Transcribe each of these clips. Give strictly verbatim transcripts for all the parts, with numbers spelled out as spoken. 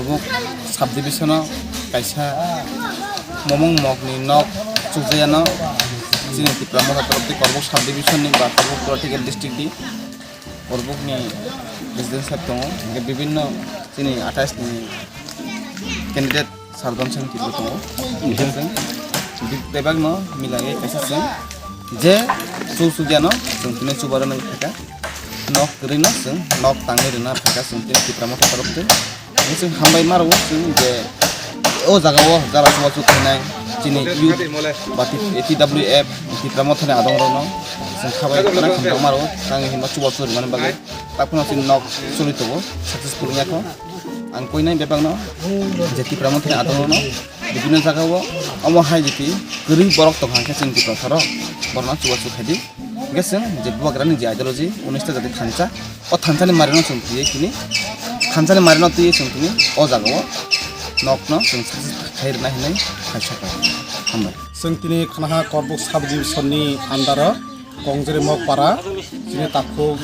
Korbuk subdivision-o kaisa Momong Mokni nok chukjayano chini Tipra Motha torof tei Korbuk subdivision-ni ba Korbuk political district-ni Korbukni resident side tongo, hingke bibinno chini athais ni candidate sardom seng tibro tongo. Hingke chwng bebakno milaiwi kaisa chwng je chuk chukjano chwng tini chubaru nang thaka. Nok kwrwino chwng nok tangwi rwna phaka chwng tei Tipra Motha torof tei. Chwng hambai maro chwng je o jaga o jara chubachu khainai chini youth ba T W F Tipra Mothani adong rokno chwng khabai khna khamjak maro tangwi hinba chubachu rwmani bagwi takhwno chini nok choli tongo successful wngya kho. Ang koinai bebakno je Tipra Mothani adong rokno bibinno jaga o omo hai jiti kwrwi borok tongkha khe chwng Tipra thoro borokno chubachu khaidi. Hingke chwng je bubagrani je ideology, unista jati thansa, o thansani marino chwng twiwi tini, thansani marino twiwi chwng tini, o jaga o nokno chwng success khai rwna hinwi khai sokha. Hambai. Chwng tini khnaha Korbuk subdivision ni under o Kongjori Mok para, chini takhuk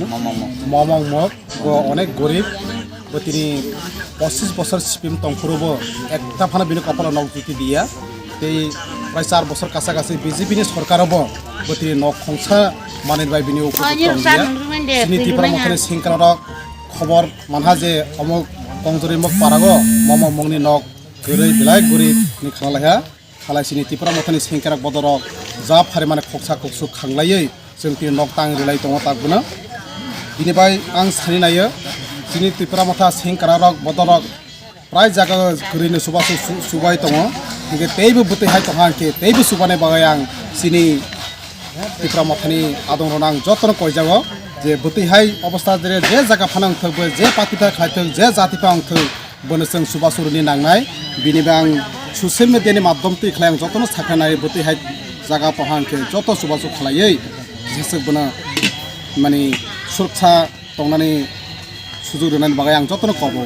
Momong Mok. Momong Mok. Bo onek gorib, bo tini pochis bosor sipim tongphuru bo ekta phano bini kopolo nok juti diya. Tei prai char bosor kasa kasi B J P ni sorkar bo, bo tini nok khongsa manwi bai bini upor tong diya. Chini Tipra Mothani sengkrak rok khobor manha je omo Kongjori Mok para go Momong Mok ni nok kwrwi belai gorib ni khana laiha. Khalai chini Tipra Mothani sengkrak bodorok ja phari mane khoksa khoksu khanglaiwi chwng tini nok tang rilai tongo tak bono. Bini bai ang sani naio chini Tipra Motha sengkrak rok bodorok prai jaga kwrwini chubachu chu-, chubai tongo. Hingke teibo bwtwi hai tongha hingke teibo chubani bagwi ang chini Tipra Mothani adongrokno ang jotono koijago je bwtwi hai obostha je, je jaga phano wngthok bai, je party phano khlaithok, je jati phano wngthok, bono chwng chubachu rwni nangnai. Bini bai ang social media ni madhyom twi khlai ang jotono sakha nai bwtwi hai jaga tongha hingke joto chubachu khlaiwi jeswk bono mani suroksha tongnani sujuk rwnani bagwi ang jotono kobo.